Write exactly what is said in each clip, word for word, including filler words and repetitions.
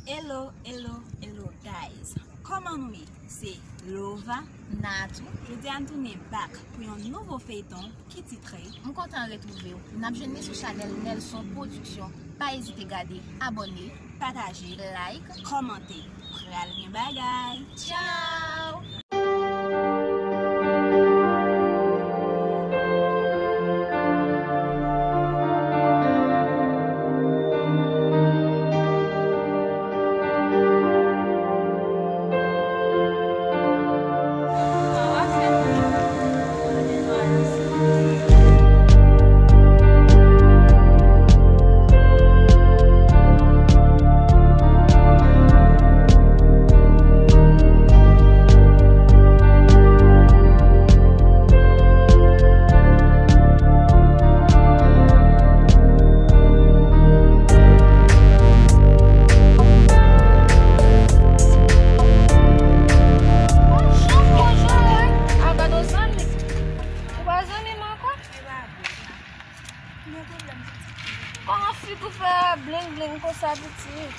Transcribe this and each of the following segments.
Hello, hello, hello guys. Kòman nou ye? Se Lova, Natou. Jodi a n tounen back pou yon nouvo feyton ki titre. M kontan retwouve w. N ap jwenn li sou chanèl Nelson Production. Pa ezite gade, abòne, pataje, like, kòmante. Pral gen bagay. Tchao! Bonjou, bonjou, a gad yon zanmi. Ou pa zanmi m ankò? Kòman fi pou fè bling bling konsa pitit?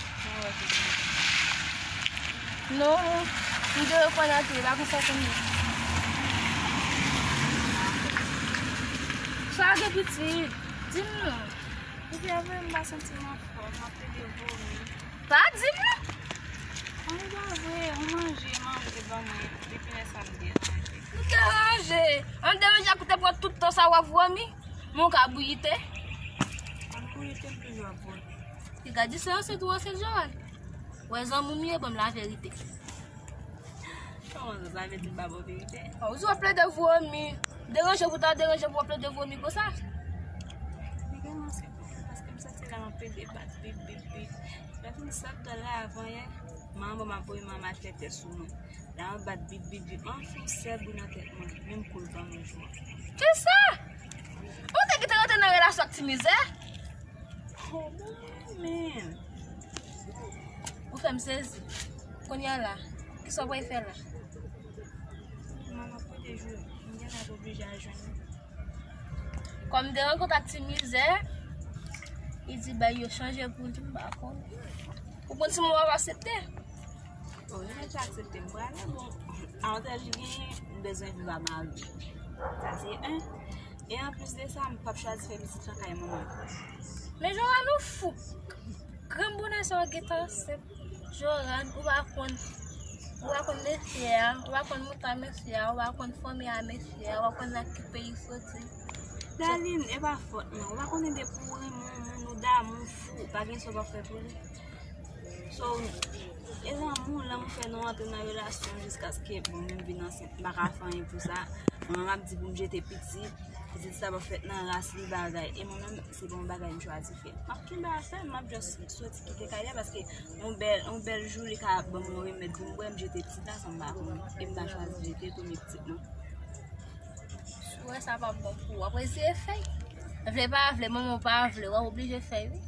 Non, m te rekonèt li, pa konsa konn ye. Sa gen pitit, di m non. Epi apre m pa santi m anfòm, m ap plede vomi. Pa di m non. An, e pa vre, ou manje, manje ban mwen, depi lè sa m deranje. M deranje? An deranje ak ou te pran tout tan sa w ap vomi? Men w ka bouyi te. An bouyi te, m toujou ap vomi. Piga di se ansent ou ansent Johan. Wè zanmi m ye, ban m laverite. Kòman sa, sa vle di m pa ba w verite? An, ou di w ap plede vomi. Deranje pou ta deranje pou w ap plede vomi konsa. Li genlè se pou sa, paske m santi lè m ap plede bat, bip, bip, bip. Lè fini sòt dòl la avan yè, manman m ap voye manman al fè tès sou mwen. Lè m ap bat, bip, bip, bip, m ap fè yon sèl bri nan tèt mwen, menm kou l ban mwen jwa. Kisa? Ou te gentan rantre nan relasyon ak ti mizè? Oh, bon, men. Ou fè m sezi. Kounye a la, kisa w pral fè la? Manman, kote jou, m genlè ap oblije al jwenn li. Kòm m te rankontre ak ti mizè, li di bay yo chanje pou li, m pa konn. Ou konn si mwen w ap aksepte? Bon, mwen menm sa aksepte m prale, bon, avantaj li genyen, m bezwen viv a Mari. Sa se en. E anplis de sa, m p ap chwazi fè pitit lan kay manman. Men Johan ou fou. Grenn bonè sa w gentan ansent. Johan, ou pa konn, ou pa konn mesye a, ou pa konn mouton mesye a, ou pa konn fanmi a mesye a, ou pa konn nan ki peyi soti. Darline, e pa fòt mwen. Ou pa konnen depi ou renmen yon moun, ou damou fou, pa gen sa w p ap fè pou li. So, e lanmou, lanmou fè nou antre nan relasyon jiskaske, bon, mwen vin ansent, m pa ka fè anyen pou sa. Mwen menm ap di pou m jete pitit, pitit sa p ap fèt nan ras li bagay. E mwen menm, se pa yon bagay m chwazi fè. M ap kenbe afè m, m ap just soti kite kay la paske yon bèl, yon bèl jou li ka ban m yon remèd pou m bwè, m jete pitit la san m pa konnen. E m pa chwazi jete premye pitit mwen. Si w wè sa p ap bon pou ou, w ap eseye fè l. Vle pa vle, manman w pa vle, w ap oblije fè l wi.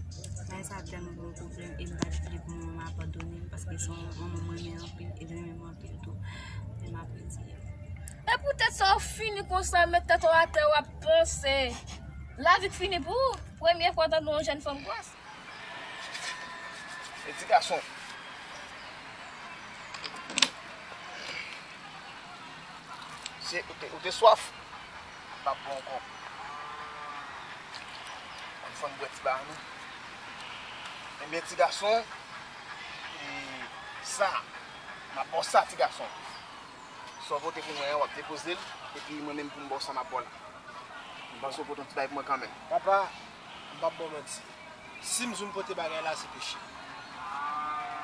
Bagay sa tèlman ba w pwoblèm e m pa t vle pou manman m abandone m paske se yon manman m renmen anpil e l renmen m anpil tou. E m apresye l. E poutèt sa w fini konsa, met tèt ou atè, w ap panse. Lavi k fini pou ou. Premye fwa w tande yon jèn fanm konsa. E ti gason. Se ou te, ou te swaf, m ap ba w ankò. Ann fann bwè ti bagay nou. Ebyen ti gason, e sa, m ap ba w sa ti gason. Sa w pote pou mwen an, w ap depoze l, epi mwen menm pou m ba w sa m ap ba w la. M panse w pote yon ti bagay pou mwen kanmenm. Papa, m p ap ba w manti. Si m di w m pote bagay la, se peche.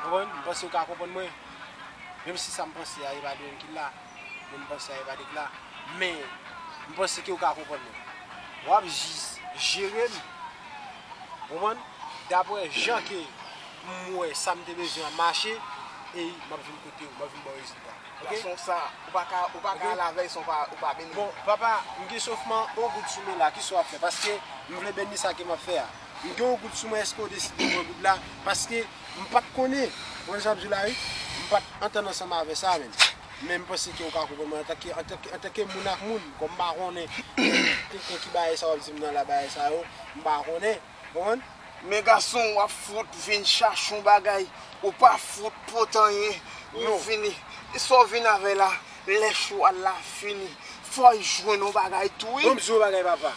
Konprann? M panse w ka konprann mwen. Menm si sa m panse a, e pa de menm ki la. Menm panse a, e pa de k la. Men, m panse ke w ka konprann mwen. W ap jis jere m. Konprann? Daprè jan ke m wè sa m te bezwen an mache, e m ap vin kote w, m ap vin ba w rezilta. Ok? Gason sa, ou pa ka, ou pa ka al avè l san w pa, ou pa beni. Bon, papa, m gen sofman yon goud sou men la, kisa w ap fè? Paske m vle beni sa ke m ap fè a. M gen yon goud sou mwen, èske w deside pran goud la? Paske m pa t konnen, w konn sa m di w la wi, m pa t antann ansanm avè sa menm. Men m panse ke w ka konprann mwen antanke, antanke, antanke moun ak moun, kòm m pa konnen, tenten ki bagay sa w ap di m nan la bagay sa yo, m pa konnen, w konprann? Men gason, w ap fout vin chache yon bagay, ou pa fout pote anyen, nou fini. E sa w vin avè la, lè cho a la fini, fò y jwenn yon bagay tou, wi. Ban m di w yon bagay, papa.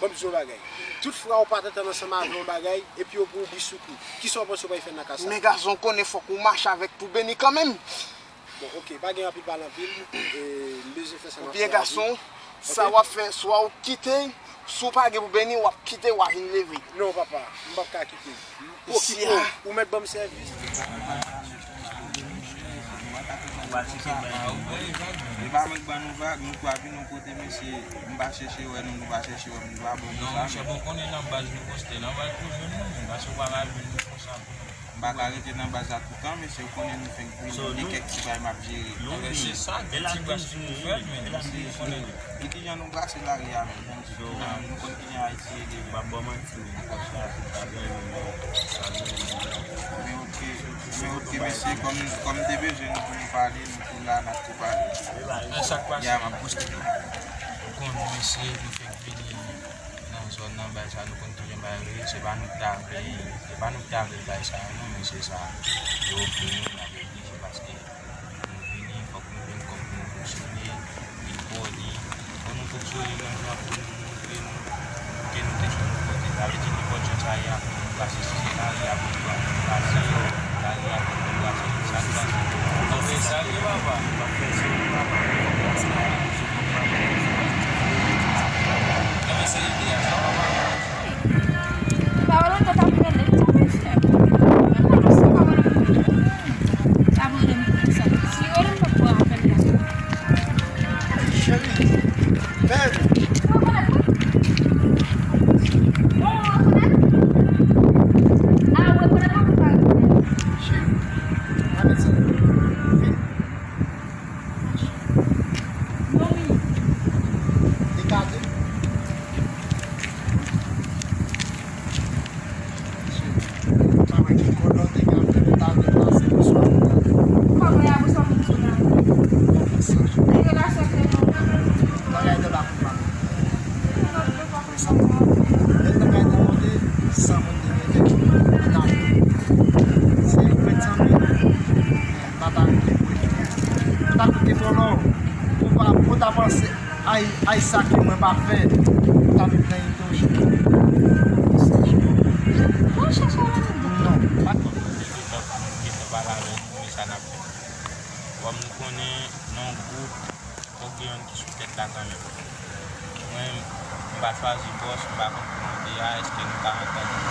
Ban m di w yon bagay. Tout fra w pa t antann ansanm avè yon bagay, epi yo pran w bisoukou. Kisa w panse w pral fè nan ka sa? Men gason, konnen fòk ou mache avèk pou beni kanmenm. Bon, ok, pa gen anpil pale anpil. E, m bezwen fè sa m ap fè a. Oubyen gason, sa w ap fè, swa w kite, si w pa gen pou beni, w ap kite, w a vin leve. Non, papa, m p ap ka kite. M okipe w, ou mèt ban m sèvis. E pa mwen k ban nou vag, nou twa vin yon kote, mesye, m pa chèche wè nou, nou pa chèche wè m, nou pa bon pou sa. Non, monchè, bon, konnen nan baz nou konste, nan baz pou jwenn nou, men, paske w pa ka jwenn nou konsa pou nou. M pa ka rete nan baz la toutan, mesye, ou konnen nou fenk vini, gen kèk ti bagay m ap jere. Enben, se sa, gen ti bras pou nou fè, men, mesye, ou konnen. E kijan nou brase lari a menm, jan di, nou konn kijan Ayiti ye deja. M ap ba w manti, men, kòb sa a, tout sa byen, men, sa byen, men. Men ok, men ok, mesye, kòm, kòm te bezwen nou pou nou pale, nou tou la, n ap tou pale. Men sa k pase? Ya, m ap poste. Ou konn, mesye, nou fenk vini nan zòn nan, bagay sa, nou konn kijan bagay yo ye, se pa nou ki ta vle, se pa nou ki ta vle bagay sa yo non, men se sa yo ofri nou, n ap oblije paske nou vini, fòk nou jwenn kòb pou nou fonksyone, li pòdi, fò nou fonksyone nan jan pou nou montre nou ke nou te sou nou kote. Sa vle di nenpòt jan sa ye a pou nou pase, si se lari a pou nou pase, lari a pou nou pase, sa k pase. Sa k pase, papa. Cheri, bèl. Cheri, ann met sa. Vin. Li gade. Mesye, pa wè ki kòlòt te gen ap fè ta deplase pou swa. Kòman y ap sòti sou la? Bagay de la koupa. Lè bagay nan monte, san moun te rete. Se yon mèt san mil. M pa ta rete vre. M ta koute vòlò. Ou pa, ou ta panse, ay, ay, sa ke mwen pa fè. Ou ta viv nan ido. Ou chèche la nan. Non, pa. Gentan, gentan pale avè nou, men sa n ap fè. Kòm nou konnen, nan yon gwoup, fòk gen youn ki sou tèt la kanmenm. Mwen, m pa chwazi bòs, m pa konn pou mande a, èske nou ka antann nou?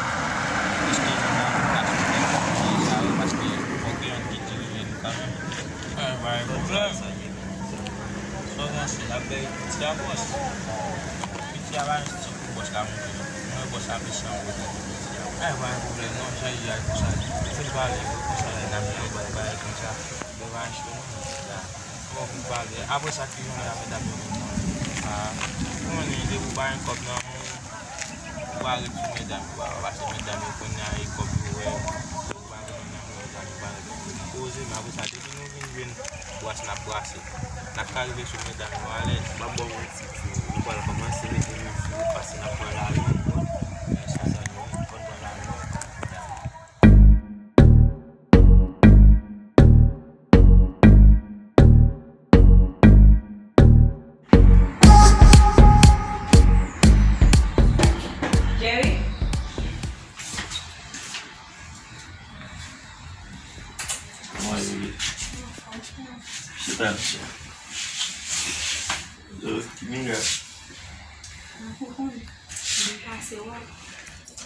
Èske nou ka, nou ka sou tèt la, sa yo, paske fòk gen youn ki dirije nou kanmenm. Mwen, pa gen pwoblèm. Sa w panse, n ap bay piti a bòs? Piti a pa yon stil pou bòs la monte non. Mwen, bòs la plis nan kote pou piti a. Mwen, pa gen pwoblèm non, jan li ye a konsa. Fè l pale, konsa, n ap jere bagay konsa. Mwen, pa cho non, piti a. Bon, pou pale. Apre sa, ki jan y ap medam yo menm nan? Ah, ou konnen, depi w pa gen kòb nan men w, ou pa ret sou medam, ou pa pase medam yo, kounye a e kòb yo wè, ou pa gen medam yo, medam yo pa ret. Poze, men apre sa, depi nou vin jwenn bras, n ap brase. N ap ka rive sou medam yo alèz. M ap ba w manti, nou pral kòmanse mete nou sou wout, paske n ap pran lari ankò. Men se sa nou ye, fò n pran lari ankò. Jerry? Mwen, chita, chita. Yo, ki mirak? Mwen konprann. Mwen pase wè.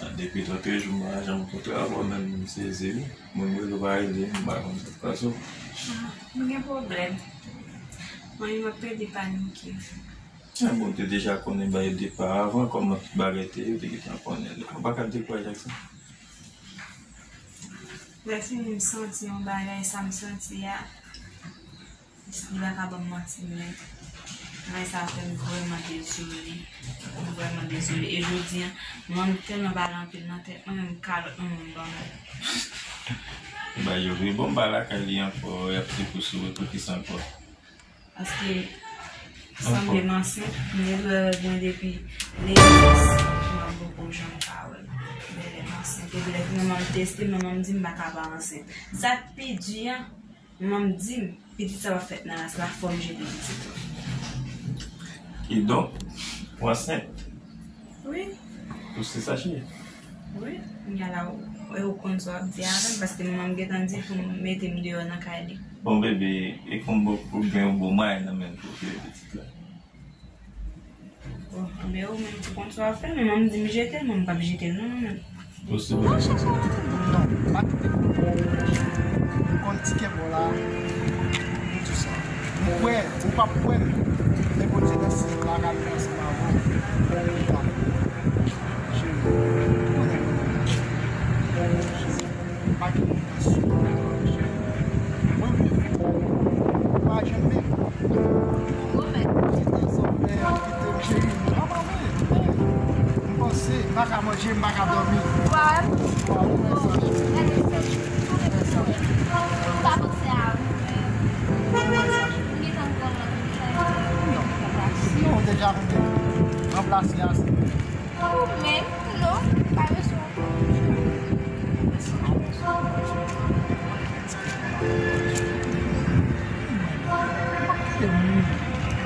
Ah, depi lòt jou, m pa janm kontre avè w, menm m sezi wi. Moun rele w pa rele, m pa konn sa k pase w. Ah, m gen pwoblèm. Mwen menm m ap plede panike. Ah, bon, w te deja konnen bay depa avan, kòman tout bagay te ye, w te gentan konnen. Ou pa ka dekouraje ak sa. Lè fini m santi yon bagay, sa m santi a, li pa ka ban m manti, men bagay sa fè m vrèman dezole. M vrèman dezole. E jodi a, mwen tèlman pale anpil nan tèt mwen, menm kalòt mwen, mwen ban mwen. Ba yo vre, bon, m pa lakay li ankò, y ap sekwe sou ou, poukisa ankò? Paske sanble m ansent, m gen dwa wè mwen depi le dis, mwen poko janm ka wè l. Men lè m ansent, Epi lè manman m teste m, manman m di m pa ka pa ansent. Sa k pi di a, manman m di m, pitit sa p ap fèt nan ras la, fò m jete pitit la. Kidonk, ou ansent? Wi. Ou se sa cheri? Wi. Kounye a la, ou, ou konn sa w ap di avè m, paske manman m gentan di pou m mete m deyò nan kay li. Bon, bebe, e konn bon, ou gen yon bon mwayen nan men pou okile pitit la. Bon, men ou menm, ou konn sa w ap fè, men manman m di m jete l, mwen m p ap jete l non, mwen menm. Ou sou. Non, chèche yon lòt moun. Non, pa kite pou ou. M konn ti kè pa w la. M di sa. M kwè, ou p ap kwè m. Men Bondye nan syèl la ka viv ansanm avè w. Cheri, ou konnen. Cheri, pa gen moun nan sou. Mwen vle fè. Ou pa janm menm. Ou mèt. Kite sa w fè a, kite m cheri. Mwen pa vle. M panse, m pa ka manje, m pa ka dòmi. Wa wè m. Wa wè sa, cheri. Gade sa, cheri. Ou pa panse a ou menm. Ou wè sa, cheri. Ou gentan pran lòt moun sa. Non. Non, ou deja konnen. Ranplase a, se ou menm, non, pa bezwen ankò.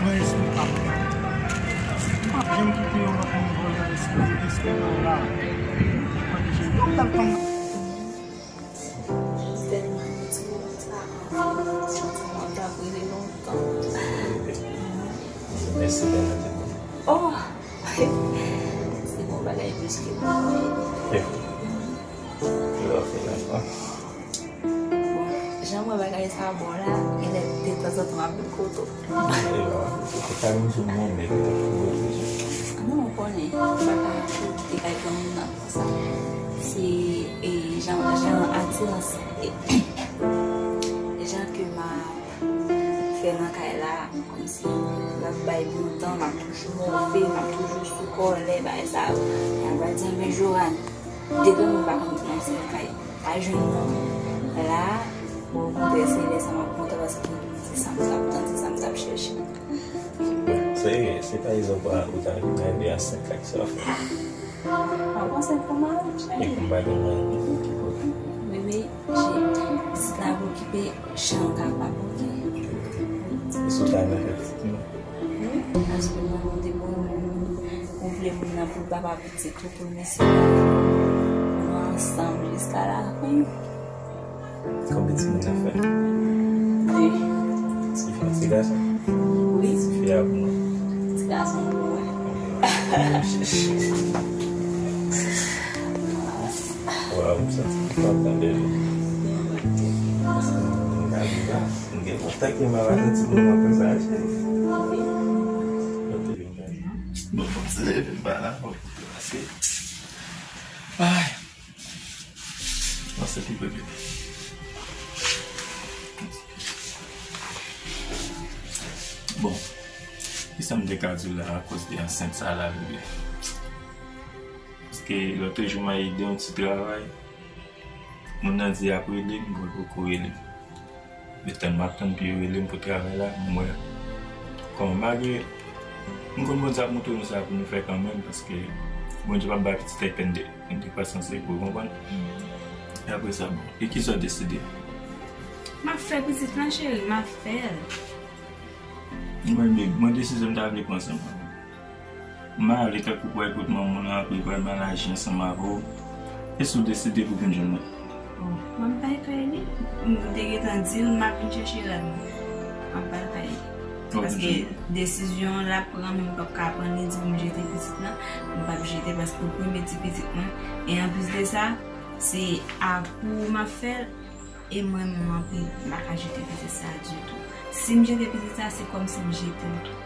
Mwen espri pa m. M p ap janm kite yon lòt moun vòlè espri, espri mwen la. Mwen tèlman santi mwen t ap rele lontan. Mèsi, Bernadette. Oh! Se bon bagay plis ke mwen. Lè w fin ankò. Bon, jan m wè bagay sa bon la, genlè detanzantan m ap vin kote w. Ewa, ou te ka vin sou mwen, men ou te ka vin sou mwen. Non, ou konnen, m pa ka kite kay granmoun nan konsa. Se, e, jan, jan atirans, e, jan ke m ap fè nan kay la, kòmsi l ap bay bon tan, m ap toujou move, m ap toujou sou kòlè, bagay sa yo. Y ap di, men Joanne, de granmoun pa konn pran ti lakay, pa jwenn non. La, okontrè, se lè sa m ap kontan paske se sa m t ap tann, se sa m t ap chèche. Se, se pa egzanp ou ta vin rive a senk lak sa w fè. Mwen panse pou mwen, cheri. Epi m pa gen mwayen pou okipe w. Bebe, pitit la ap okipe jan w kapab, oke? E si w ta renmen fè pitit mwen? Wi, paske mwen, mwen te bon, mwen vle moun nan pou l papa pitit ou, pou l mesye. Nou ansanm jiska lafen. Konbyen timoun n ap fè? De. Ti fi, ti gason? Wi. Ti fi a pou mwen? Ti gason pou mwen. Waw, m santi m kontan, bebe. Paske m ka viv la. M gen lontan ke m ap atann timoun mwen konsa, cheri. Wi. Yo te vin gade. Bon, fòk se leve m pa la, fòk m pase. Ay. Panse pou bebe. Bon, kisa m te ka di w la akoz de ansent sa la, bebe? Paske lòt jou m al ede yon ti travay, moun nan di y ap rele m, bon, l poko rele m. Letan m ap tann pou yo rele m pou travay la, m wè kòman malgre m konn Bondye ap montre nou sa pou nou fè kanmenm, paske Bondye p ap bay pitit la pèn de, de kwasans epi, ou konprann? E apre sa, bon, e kisa w deside? M ap fè pitit lan, cheri, m ap fè l. Mwen, mwen desizyon m ta vle pran se mwen. M ale tankou pou al kot manman w, apre pral m al aji ansanm avè w. E si w deside pou vin jwenn mwen? Bon, m ap bay kay li. M te gentan di l m ap vin chèche rad mwen. M ap bay kay li. Paske desizyon l ap pran, men m p ap ka pran li di pou m jete pitit lan. M p ap jete paske w premye ti pitit mwen. E anplis de sa, se a pou w m ap fè l. E m renmen w anpil, m pa ka jete pitit sa ditou. Si m jete pitit sa, se kòmsi m jete l tou.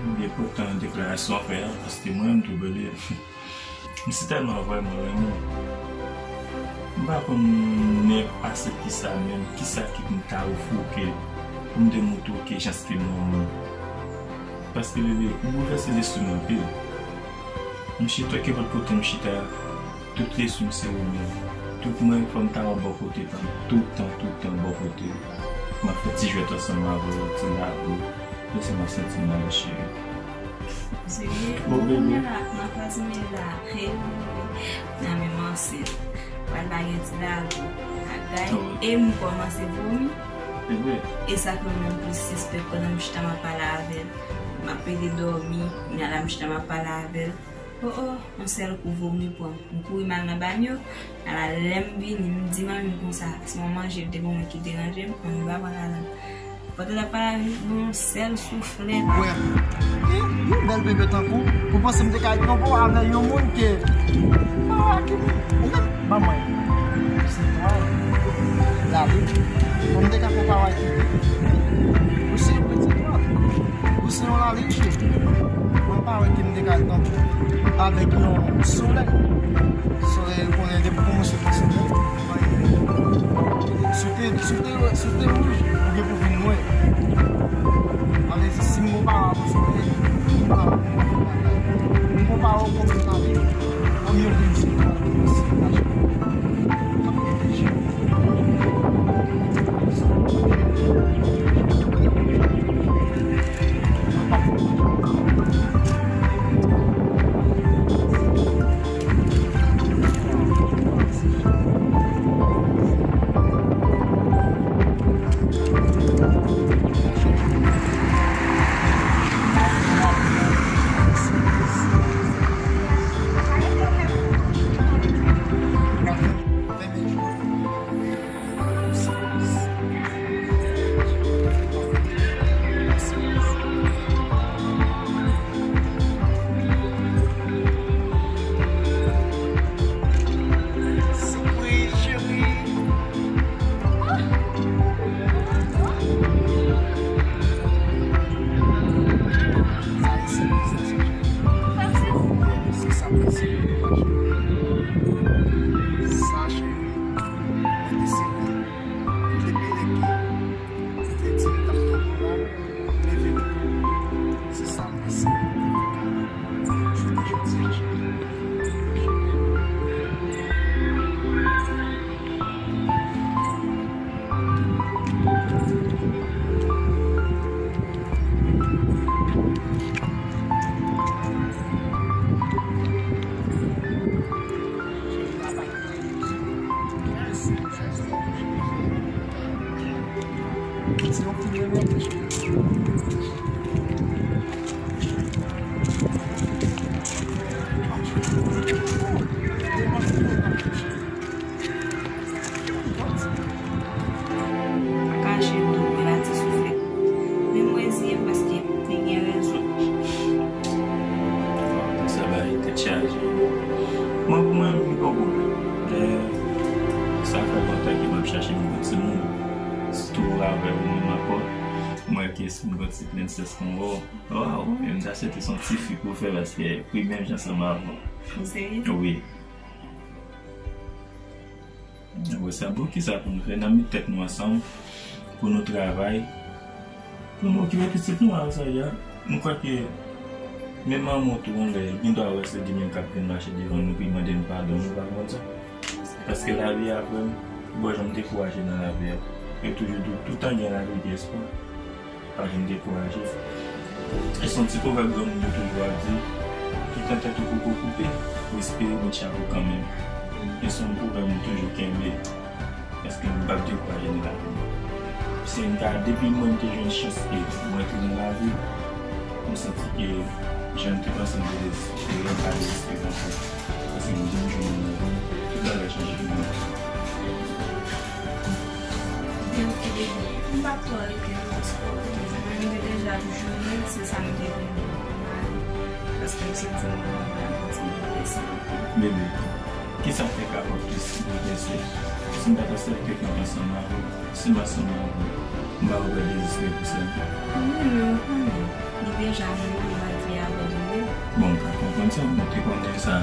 M byen kontan deklarasyon w fè a, paske mwen menm tou, bebe, m si tèlman vrèman renmen w. M pa konn nenpase kisa menm, kisa ki pou m ta ofri w ke pou m demontre w ke jan ke m renmen w. Paske, bebe, ou boulvèse lespri m anpil. M chita, kenpòt kote m chita, tout lespri m se ou menm. Tout mwen, fò m ta bò kote pa m, toutan, toutan bò kote ou. M ap fè ti jwèt ansanm avè w, ti lago. Lese m ap santi m nan cheri. Serye? Bon, bebe. Kounye a la, nan faz mwen la, hey. Nan men m ansent. Pral pa gen ti lago. Bagay. E m kòmanse vomi. E sa fè m menm plis sispèk pandan m chita m ap pale avè l. M ap pede dòmi, men la m chita m ap pale avè l. O o, yon sèl kou vomi pran m. M kouri m al nan banyo. Ala lè m vini, m di manmi m konsa, se yon manje l te ban mwen ki deranje m, manmi pa pran ladan l. Pandan l ap pale avè m, yon sèl souflèt. Wè. Yon bèl bebe tankou, pou panse m te ka tonbe avè yon moun ke pa wè ki moun. Ou menm, ban mwen. Se twa. Lavi. Pou m te ka fè pa wè ki moun. Ou se yon peti twa. Ou se yon lalije. Mwen pa wè ki m te ka tankou avèk yon solèy. Solèy, ou konnen depi w kòmanse pran solèy, si w te, si w te, si w te wouj, ou gen pou vin nwè. Sa vle di, si m konpare w avèk solèy, m pa wè kòman m ap fè bagay. M konpare w kòm yon lalije. Kòm yon lalije, m ap pwoteje w. Mwen te di m t ap tonbe la, m leve m. Se sa m panse. Jounen jodi a. Pa kache m tou, mwen la ti souflèt. Men m reziye m paske te gen rezon. Sa bay tèt chaje. Mwen, pou mwen, m gon pwoblèm. Lè sa fè kontak ke m ap chache m gon timoun, sitou avè ou menm ankò, m wè ke si m gon ti prensès kon ou, waw, e m ta swete se yon ti fi pou fè paske pri menm jan ansanm avè w. Ou serye? Wi. Bon, sa bon, kisa pou nou fè? N a met tèt nou ansanm pou nou travay, pou nou okipe pitit nou a, sa ya. M kwè ke menm manman w tou, yon lè, li gen dwa wè se li menm k ap vin mache devan nou, pou l mande n padon, nou pa konn sa. Paske lavi a, frè m, ou pa janm dekouraje nan lavi a. Yo toujou di w, toutan gen lavi, gen espwa. Pa janm dekouraje. E se yon ti pwovèb granmoun yo toujou ap di, toutan tèt ou poko koupe, ou espere bout chapo kanmenm. E se yon pwovèb m toujou kenbe, paske m p ap dekouraje nan lavi m. Se m ka, depi mwen m te jwenn chans ke mwen antre nan lavi, m santi ke jan m te panse m te dezespere, m pa dezespere ankò. Paske m vin jwenn nan vi, tout bagay chanje pou mwen. Byen, ok, bebe. M p ap twò rete non, paske ou konnen, mwen m te deja ap jounen, se sa m te vin fè. Paske m santi mwen la kontinye blese. Bebe, kisa m te ka fè plis pou blese? Si m pa t aksepte kòb ansanm avè w, si m ansanm avè w, m pa wè dezespere pou sèl. Wi, men ou konnen, li deja mouri, m pa t vle abandone l. Bon, m ka konprann sa, mwen te konnen sa.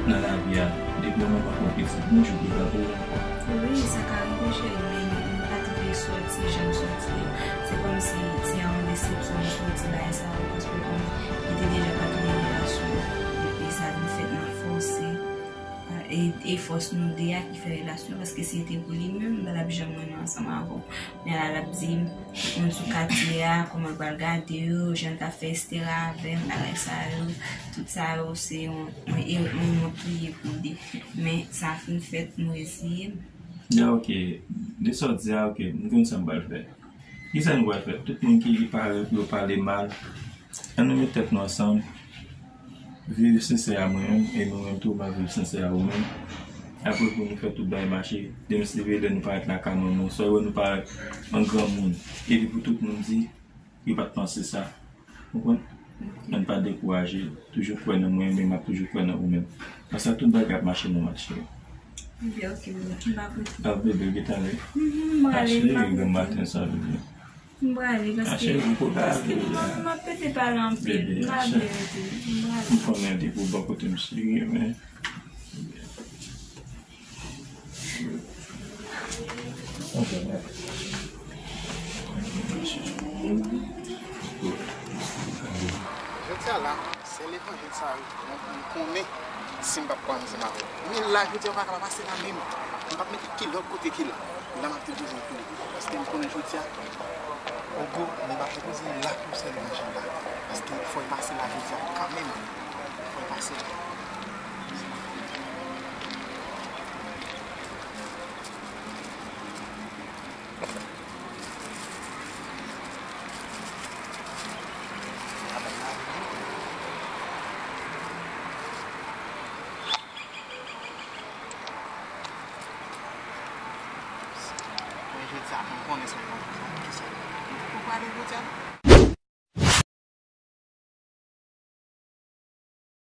Nan lavi a, depi yon manman pran pitit, yon jou li pa pou ou ankò. Wi, sa ka rive, cheri, men m pa t vle sòti jan m sòti a. Se kòmsi se yon desepsyon m sòti bagay sa yo, paske kòm li te deja pa t gen relasyon, epi sa vin fèt nan fòse. e, e fòs nou de a ki fè relasyon, paske si se te pou li menm, m pa t ap janm mennen ansanm avè w. Men la, l ap di m, moun sou katye a, kòman l pral gade yo, jan l ka fè Estera avè m, bagay sa yo, tout sa yo, se yon, yon, yon wont li ye pou li. Men sa fin fèt, nou reziye n. Ya, ok. De sa w di a, ok, m konn sa m pral fè. Kisa nou pral fè? Tout moun ki, ki pare pou yo pale mal, ann nou met tèt nou ansanm, viv sensè a mwen menm, e mwen menm tou, m ap viv sensè a ou menm. Apre pou nou fè tout bagay mache, demen si Dye vle, lè nou parèt lakay manman w, swa yo wè nou parèt an granmoun, epi pou tout moun di, yo pa t panse sa. Konprann? Ann pa dekouraje. Toujou kwè nan mwen, men m ap toujou kwè nan ou menm. Konsa tout bagay ap mache nòmal, cheri. Ebyen, ok, bebe. M ap rete. Ah, bebe, ou gentan ale? Mhm, m prale, m ap rete. Ah, cheri, granmaten sa, bebe. M prale, paske, paske m ap pete pale anpil. Bebe, m pa vle rete. M prale. M konnen li pou bò kote m, cheri, men Jodi a la, se levanjil sa yo, mwen, mwen konnen si m p ap kwè ansanm avè w. Men la, jodi a, w pa ka pa pase la menm. M p ap mete kilòt kote ke la. La, m ap te bezwen konnen. Paske m konnen jodi a, Ogo, men m ap te bezwen la pou se levanjil la. Paske fò l pase la jodi a kanmenm. Fò l pase la. Men jodi sa, m konnen se yon kisa. Ou prale jodi a?